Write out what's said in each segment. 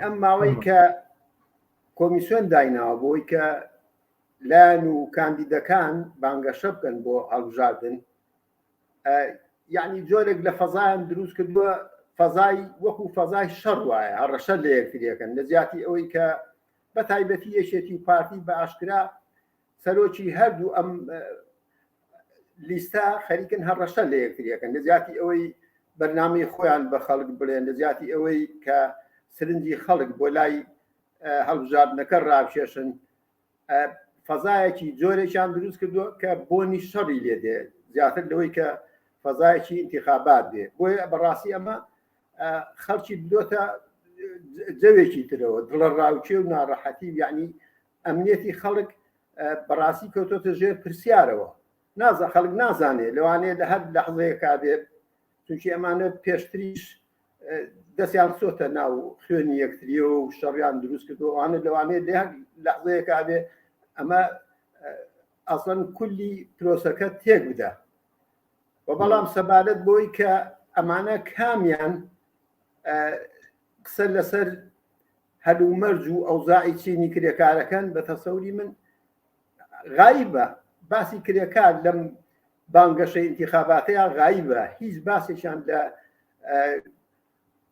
ئەم ماوەی کە کۆمیسیۆن دایناوە بۆی کە لایەن و کاندیدەکان بانگەشە بکەن بۆ هەڵبژاردن، یعنی جۆرێک لە فەزایان دروست کردووە، فەزای وەکو فەزای شەڕ وایە، هەڕەشە لە یەکتریەکەن لە جیاتی ئەوەی کە بە تایبەتی یەکێتی و پارتی بە ئاشکرا سەرۆکی هەردوو ئەم لیستە خەریکن هەڕەشە لە یەکتریەکەن لە جیاتی ئەوەی بەرنامەی خۆیان بە خەڵک بڵێن، لە جیاتی ئەوەی کە سرنجی خەڵک بۆ لای هەڵبژاردنەکە ڕابکێشن، فەزایەکی جۆرێکیان دروست کردووە کە بۆنی شەڕی لێ دێ زیاتر لەوەی کە فەزایەکی ئینتیخابات بێ. بۆیە بەڕاستی ئەمە خەڵکی بدۆتە جەوێکی ترەوە، دڵە ڕاوکێ و ناڕەحەتی، یعنی ئەمنیەتی خەڵک بەڕاستی کەوتۆتە ژێر پرسیارەوە. نازە خەڵک نازانێ، لەوانەیە لە هەر لەحزەیەکا بێ، چونکی ئەمانە پێشتریش دەستیان خستۆتە ناو خوێنی یەکتریەوە و شەڕیان دروست کردو ئەوانە لەوانەیە لە هەر لەحزەیەکا بێ ئەمە ئەسڵەن کولی پرۆسەکە تێک بدە. و بەڵام سەبارەت بۆی کە ئەمانە کامیان قسە لەسەر هەلومەرج و ئەوزاعی چینی کرێکارەکەن، بە تەسەوری من غایبە. باسی کرێکار لەم بانگەشەی ئینتیخاباتەیە غایبە، هیچ باسێکیان لە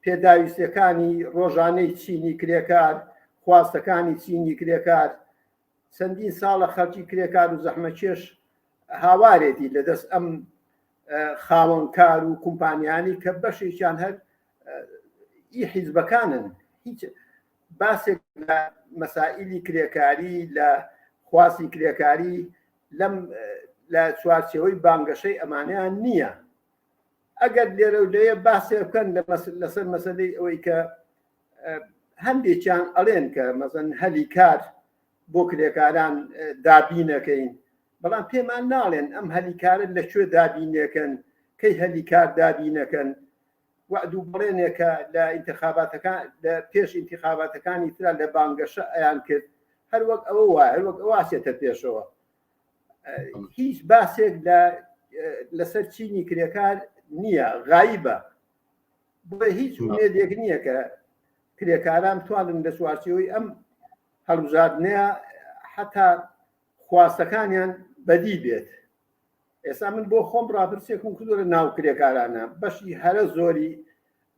پێداویستیەکانی ڕۆژانەی چینی کرێکار، خواستەکانی چینی کرێکار. چەندین ساڵە خەڵکی کرێکار و زەحمەکێش هاوارێتی لەدەست ئەم خاوەنکار و کومپانیانی کە بەشێکیان هەر ئی حیزبەکانن. هیچ باسێک لە مەسائلی کرێکاری، لە خواستی کرێکاری لەم لە چوارچێوەی بانگەشەی ئەمانیان نییە. ئەگەر لێرە و لەوێ باسێ بکەن لەسەر مەسەلەی ئەوەی کە هەندێکیان ئەڵێن کە مەزن هەلی کار بۆ کرێکاران دابینەکەین، بەڵام پێمان ناڵێن ئەم هەلی کارە لە کوێ دابینەکەن، کەی هەلی کار دابینەکەن. وەعد و بەڵێنێکە لە ئینتخاباتەکان، لە پێش ئینتخاباتەکانی ترا لە بانگەشە ئەیان کرد، هەر وەک ئەوە وایە، هەر وەک ئەوە ئەچێتە پێشەوە. هیچ باسێک لە لەسەر چینی کرێکار نییە، غایبە. بۆیە هیچ ئومێدێک نییە کە کرێکاران بتوانن لە چوارچێوەی ئەم هەڵبژاردنەیە حتا خواستەکانیان بەدی بێت. ئێستا من بۆ خۆم ڕاپرسێکم کردو لە ناو کرێکارانە، بەشی هەرە زۆری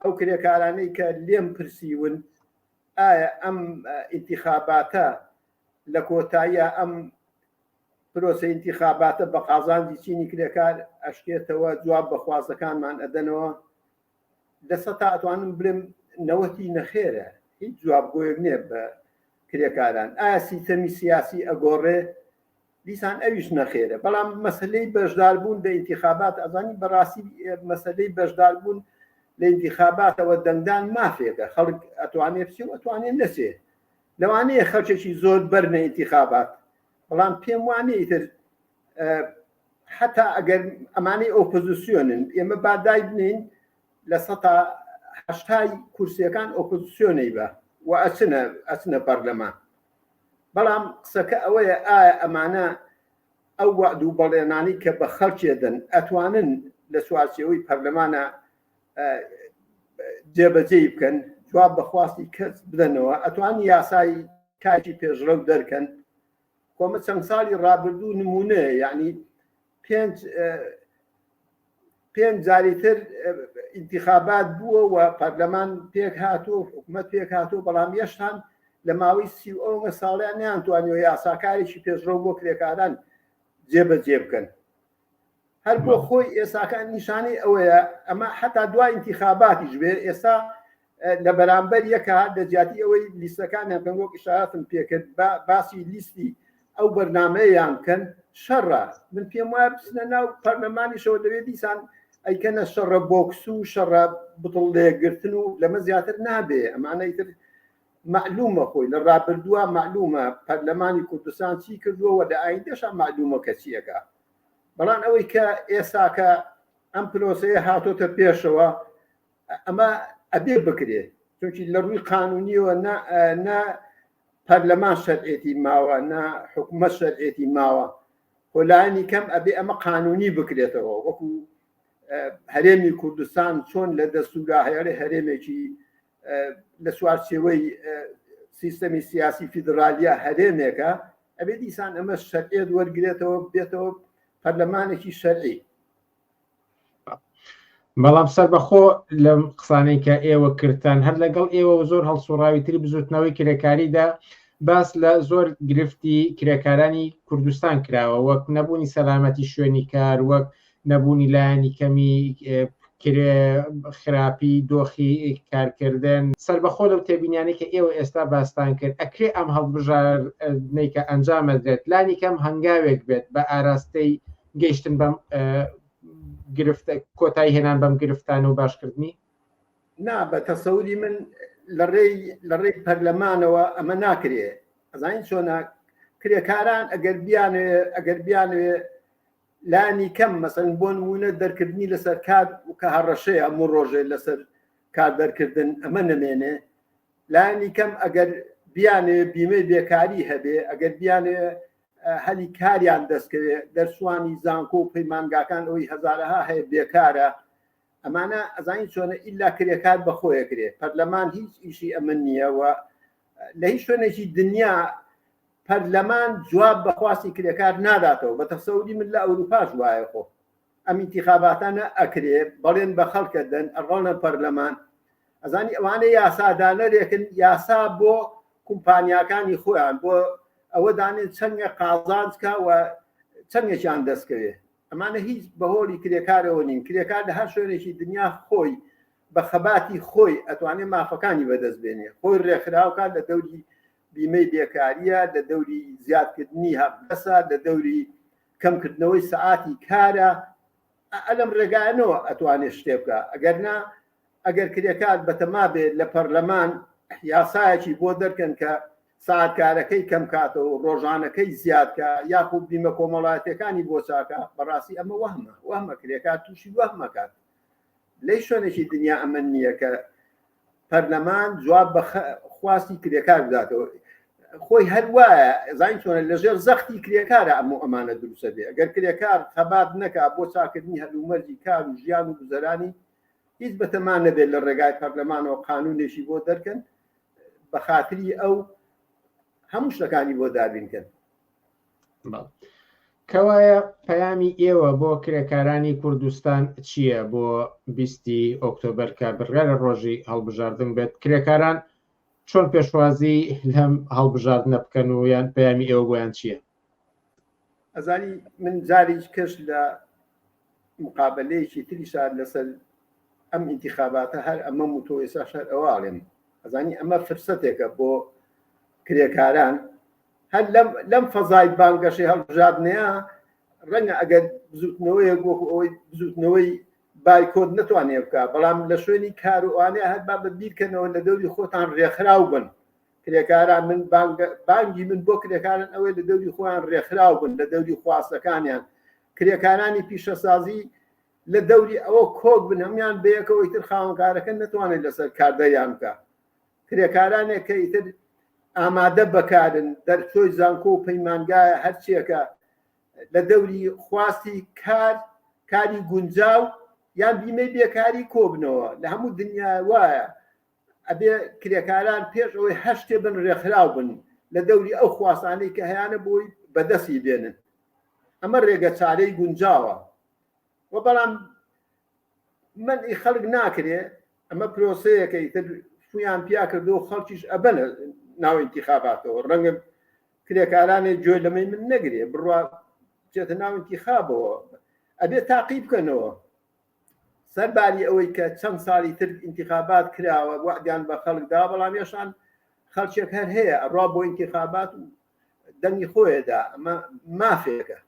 ئەو کرێکارانەی کە لێم پرسیون ئایا ئەم ئینتیخاباتە لە کۆتاییە ئەم پرۆسە ئینتیخاباتە بە قازانجی چینی کرێکار ئەشکێتەوە، جواب بە خواستەکانمان ئەدەنەوە، لە سەتا ئەتوانم بڵێم نەوەتی نەخێرە، هیچ جوابگۆیەک نییە بە کرێکاران. ئایا سیستەمی سیاسی ئەگۆڕێ؟ دیسان ئەویش نەخێرە. بەڵام مەسلەی بەشداربوون لە ئینتیخابات، ئەزانی بەڕاستی مەسلەی بەشداربوون لە ئینتیخاباتەوە دەنگدان مافێکە، خەڵک ئەتوانێ بچێ و ئەتوانێ نەچێ. لەوانەیە خەڵکێکی زۆر بەرنە ئینتیخابات، بەڵام پێم وانیە ئیتر حتا ئەگەر ئەمانەی ئۆپۆزیسیۆنن، ئێمە با دای بنین 80% کورسیەکان ئۆپۆزیسیۆنەی بە و ئەچنە پەرلەمان. بەڵام قسەکە ئەوەیە ئایا ئەمانە ئەو وەعد و بەڵێنانی کە بە خەڵکێ دەن ئەتوانن لە چوارچێوەی پەرلەمانە جێبەجێی بکەن، جواب بە خواستی کەس بدەنەوە، ئەتوان یاسای کاکی پێشڕەو دەرکەن؟ کۆمە چەند ساڵی ڕابردوو نمونەیە، یعنی پێنج جاری تر ئینتیخابات بووە و پەرلەمان پێک هاتووە و حکوومەت پێک هاتووە، بەڵام یەشتان لە ماوەی سی و ئەوە ساڵیان نیانتوانیوە یاساکارێکی پێشڕەو بۆ کرێکاران جێبەجێ بکەن. هەر بۆ خۆی ئێساکان نیشانەی ئەوەیە ئەمە حتا دوای ئینتیخاباتیش بێ ئێستا لە بەرامبەر یەکە لە جیاتی ئەوەی لیستەکانیان بکەن وەک ئشارەتم پێکرد باسی لیستی ئەو بەرنامەیان بکەن شەڕە. من پێم وایە بچنە ناو پەرلەمانیشەوە دەبێت دیسان ئەیکەنە شەڕە بۆکس و شەڕە بتڵ لێگرتن و لەمە زیاتر نابێ. ئەمانە ئیتر مەعلومە خۆی لە ڕابردووە مەعلومە پەرلەمانی کوردستان چی کردووە و لە ئایندەشا مەعلومە کە چیەکە. بەڵام ئەوەی کە ئێساکە ئەم پرۆسەیە هاتۆتە پێشەوە ئەمە ئەبێ بکرێ، چونکی لە ڕووی قانونیەوە نە پەرلەمان شەرعێتی ماوە نە حکومەت شەرعێتی ماوە، خۆ لایەنی کەم ئەبێ ئەمە قانونی بکرێتەوە. وەکو هەرێمی کوردستان چۆن لە دەستورا هەیە هەرێمێکی لە چوارچێوەی سیستەمی سیاسی فیدرالیە هەرێمێکە ئەبێ دیسان ئەمە شەرعیەت وەرگێتەوە بێتەوە پەرلەمانێکی شەرعی. بەڵام سەربەخۆ لەم قسانەی کە ئێوە کردتان هەر لەگەڵ ئێوە و زۆر هەڵسوڕاوی تری بزوتنەوەی کرێکاریدا باس لە زۆر گرفتی کرێکارانی کوردستان کراوە وەک نەبوونی سەلامەتی شوێنی کار وەک نەبوونی لایەنی کەمی کرێ خراپی دۆخی کارکردن سەربەخۆ لەو تێبینیانەی کە ئێوە ئێستا باستان کرد ئەکرێ ئەم هەڵبژاردنەی کە ئەنجامەدرێت لانی کەم هەنگاوێک بێت بە ئاراستەی گەیشتن بەم گرفتە کۆتایی هێنان بەم گرفتان و باشکردنی؟ نا بە تەسەوری من لە ڕێی لە ڕێی پەرلەمانەوە ئەمە ناکرێ ئەزانین چۆنە کرێکاران ئەگەر بیانەوێ ئەگەر بیانەوێ لانی کەم مەسەن بۆ نمونە دەرکردنی لەسەر کار کە هەڕەشەیە هەموو ڕۆژێ لەسەر کار دەرکردن ئەمە نەمێنێ لانی کەم ئەگەر بیانێ بیمەی بێکاری هەبێ ئەگەر بیانێ هەلی کاریان دەستکەوێ دەرچوانی زانکۆ و پەیمانگاکان ئەوی هەزارەها هەیە بێکارە ئەمانە ئەزانی چۆنە ئیلا کرێکار بەخۆیە کرێ پەرلەمان هیچ ئیشی ئەمە نییە و لە هیچ شوێنێکی دنیا پەرلەمان جواب بە خواستی کرێکار ناداتەوە بە تەسەوری من لە ئەوروپاش وایە خۆ ئەم ئینتیخاباتانە ئەکرێ بەڵێن بە خەڵکە دەن ئەڕۆنە پەرلەمان ئەزانی ئەوانە یاسادانەرێکن یاسا بۆ کومپانیاکانی خۆیان بۆ ئەوە دانێن چەندە قازانج کا و چەندێکیان دەستکەوێ ئەمانە هیچ بەهۆڵی کرێکارەوە نین کرێکار لە هەر شوێنێکی دنیا خۆی بە خەباتی خۆی ئەتوانێت مافەکانی بەدەست بێنێ خۆی ڕێکخراوکە لە دەوری بیمەی بێکاریە لە دەوری زیادکردنی هەقدەسە لە دەوری کەمکردنەوەی سەعاتی کارە ئەلم ڕێگایانەوە ئەتوانێت شتێ بکە ئەگەر نا ئەگەر کرێکار بەتەما بێت لە پەرلەمان یاسایەکی بۆ دەرکەن کە ساعتکارەکەی کەم کاتەوە و ڕۆژانەکەی زیادکە یاخود بیمە کۆمەڵایەتەکانی بۆ چاکە بەڕاستی ئەمە وەهمە وەهمە کرێکار تووشی وەهمەکات لەی شوێنێکی دنیا ئەمە نییە کە پەرلەمان جواب بە خواستی کرێکار بداتەوە خۆی هەر وایە زانین چۆنە لەژێر زەختی کرێکارە ئەم و ئەمانە دروستە بێ ئەگەر کرێکار خەبات نەکا بۆ چاکردنی هەلومەرجی کار و ژیان و گوزەرانی هیچ بەتەمان نەبێت لە ڕێگای پەرلەمانەوە قانونێکی بۆ دەرکەن بە خاتری ئەو هەموو شتەکانی بۆ دابینکەن. کەوایە پەیامی ئێوە بۆ کرێکارانی کوردستان چییە بۆ بیستی ئۆکتۆبەر کە بڕیارە ڕۆژی هەڵبژاردن بێت کرێکاران چۆن پێشوازی لەم هەڵبژاردنە بکەن و یان پەیامی ئێوە بۆیان چییە؟ ئەزانی من جاریش کەش لە مقابلەیەکی تریشا لەسەر ئەم ئینتیخاباتە هەر ئەمەم و تۆ ئێساش هەر ئەوە ئەڵێم ئەزانی ئەمە فرسەتێکە بۆ کرێکاران هەر لەم لەم فەزای بانگەشەی هەڵبژاردنەیە ڕەنگە ئەگەر بزوتنەوەیەک وەکو ئەوەی بزوتنەوەی بایکۆت نەتوانێت بکە بەڵام لە شوێنی کار و ئەوانەیە هەر با بە بیرکەنەوە لە دەوری خۆتان ڕێکخراو بن کرێکاران من بانگی من بۆ کرێکاران ئەوەی لە دەوری خۆیان ڕێکخراو بن لە دەوری خواستەکانیان کرێکارانی پیشەسازی لە دەوری ئەوە کۆک بن هەموان بەیەکەوە ئیتر خاوەنکارەکە نەتوانێت لەسەر کار دەریان بکە کرێکارانێک کە ئیتر ئامادە بەکارن دەرچۆی زانکۆ و پەیمانگایە هەرچیەکە لە دەوری خواستی کار کاری گونجاو یان بیمەی بێکاری کۆبنەوە لە هەموو دنیا وایە ئەبێ کرێکاران پێش ئەوەی هەر شتێ بن ڕێکخراو بن لە دەوری ئەو خواستانەی کە هەیانە بۆی بەدەستی بێنن ئەمە ڕێگە چارەی گونجاوە و بەڵام مەنعی خەڵک ناکرێ ئەمە پرۆسەیەکە ئیتر فویان پیا کردو و خەڵکیش ئەبەنە ناو ئینتیخاباتەوە ڕەنگە کرێکارانێ گوێ لەمەی من نەگرێ بڕوا بچێتە ناو ئینتیخابەوە ئەبێ تاقی بکەنەوە سەرباری ئەوەی کە چەند ساڵی تر ئینتیخابات کراوە وەعدیان بە خەڵک دا بەڵام یەشان خەڵکێک هەر هەیە ئەڕوا بۆ ئینتیخابات و دەنگی خۆیەدا ئەمە مافێکە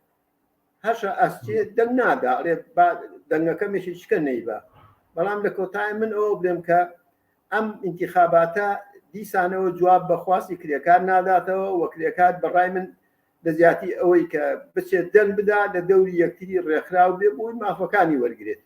هەشە ئەسچێ دەنگ نادا ئەڵێ با دەنگەکەمێکی چکە نەیبا بەڵام لە کۆتای من ئەوە بڵێم کە ئەم ئینتیخاباتە دیسانەوە جواب بە خواستی کرێکار ناداتەوە و کرێکار بەڕای من لە جیاتی ئەوەی کە بچێت دەنگ بدا لە دەوری یەکتری ڕێکخراو بێ بۆی مافەکانی وەرگێت.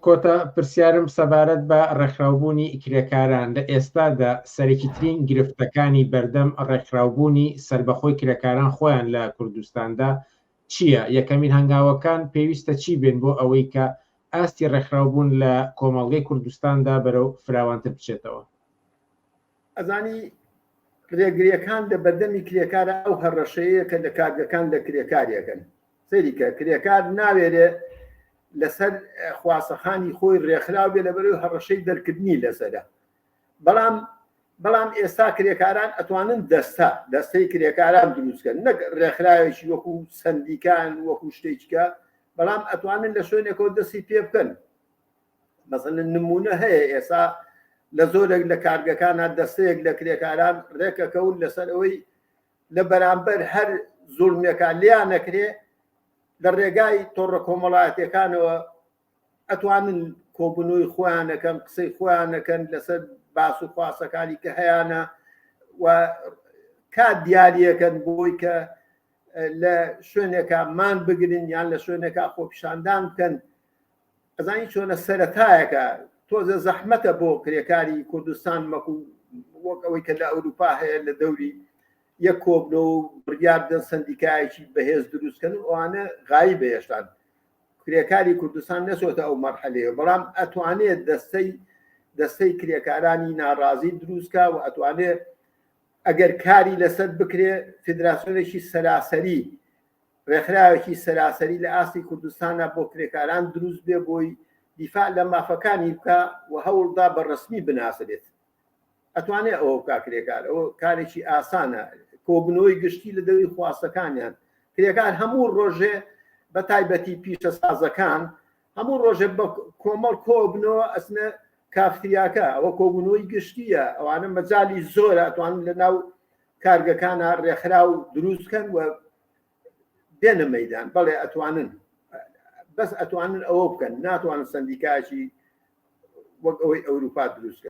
کۆتا پرسیارم سەبارەت بە ڕێکخراوبوونی کرێکاران لە ئێستادا سەرەکیترین گرفتەکانی بەردەم ڕێکخراوبوونی سەربەخۆی کرێکاران خۆیان لە کوردستاندا چییە؟ یەکەمین هەنگاوەکان پێویستە چی بێن بۆ ئەوەی کە ئاستی ڕێکخراوبوون لە کۆمەڵگەی کوردستاندا بەرەو فراوانتر بچێتەوە؟ ئەزانی ڕێگریەکان لە بەردەمی کرێکارە ئەو هەڕەشەیە کە لە کارگەکان لە کرێکارێکن سەیری کە کرێکار ناوێرێ لەسەر خواسەخانی خۆی ڕێکخراو بێ لەبەرەوەی هەڕەشەی دەرکردنی لەسەرە بەڵام بەڵام ئێستا کرێکاران ئەتوانن دەستە دەستەی کرێکاران دروستکەن نەک ڕێکخراوێکی وەکو سندیکان وەکو شتێکە بەڵام ئەتوانن لە شوێنێکەوە دەستی پێ بکەن مەسەلەن نمونە هەیە ئێستا لە زۆرێک لە کارگەکانە دەستەیەک لە کرێکاران ڕێکەکەون لەسەر ئەوەی لە بەرامبەر هەر زوڵمێکا لێیان نەکرێ لە ڕێگای تۆڕە کۆمەڵایەتەکانەوە ئەتوانن کۆبوونەوەی خۆیان نەکەن قسەی خۆیان نەکەن لەسەر باس و خواسەکانی کە هەیانە و کات دیارەکەن بۆی کە لە شوێنێکا مان بگرن یان لە شوێنێکا خۆپیشاندان بکەن ئەزانی چۆنە سەرەتایەکە تۆزە زەحمەتە بۆ کرێکاری کوردستان مەکو وەک ئەوەی کە لە ئەوروپا هەیە لە دەوری یەک کۆبنەوە و بڕیار بدەن سەندیکایەکی بەهێز دروستکەن و ئەوانە غایبە هێشتان کرێکاری کوردستان نەچۆتە ئەو مەرحەلەیە بەڵام ئەتوانێت دەستەی دەستەی کرێکارانی ناڕازی دروستکا و ئەتوانێت ئەگەر کاری لەسەر بکرێ فدراسیۆنێکی سەراسەری ڕێکخراوێکی سەراسەری لە ئاستی کوردستاندا بۆ کرێکاران دروست بێ بۆی دیفاع لە مافەکانی بکا و هەوڵدا بە ڕەسمی بناسرێت. ئەتوانێ ئەوە بکا کرێکار، ئەوە کارێکی ئاسانە، کۆبوونەوەی گشتی لە دەوری خواستەکانیان. کرێکار هەموو ڕۆژێ بە تایبەتی پیشەسازەکان هەموو ڕۆژێ بە کۆمەڵ کۆبنەوە ئەچنە کافتریاکە، ئەوە کۆبوونەوەی گشتییە، ئەوانە مەجالی زۆرە ئەتوانن لە ناو کارگەکانە ڕێکخراو دروست کەن و بێنە مەدان بەڵێ ئەتوانن بەس ئەتوانن ئەوە بکەن ناتوانن سندیکایکی وەک ئەوەی ئەوروپا دروستکە.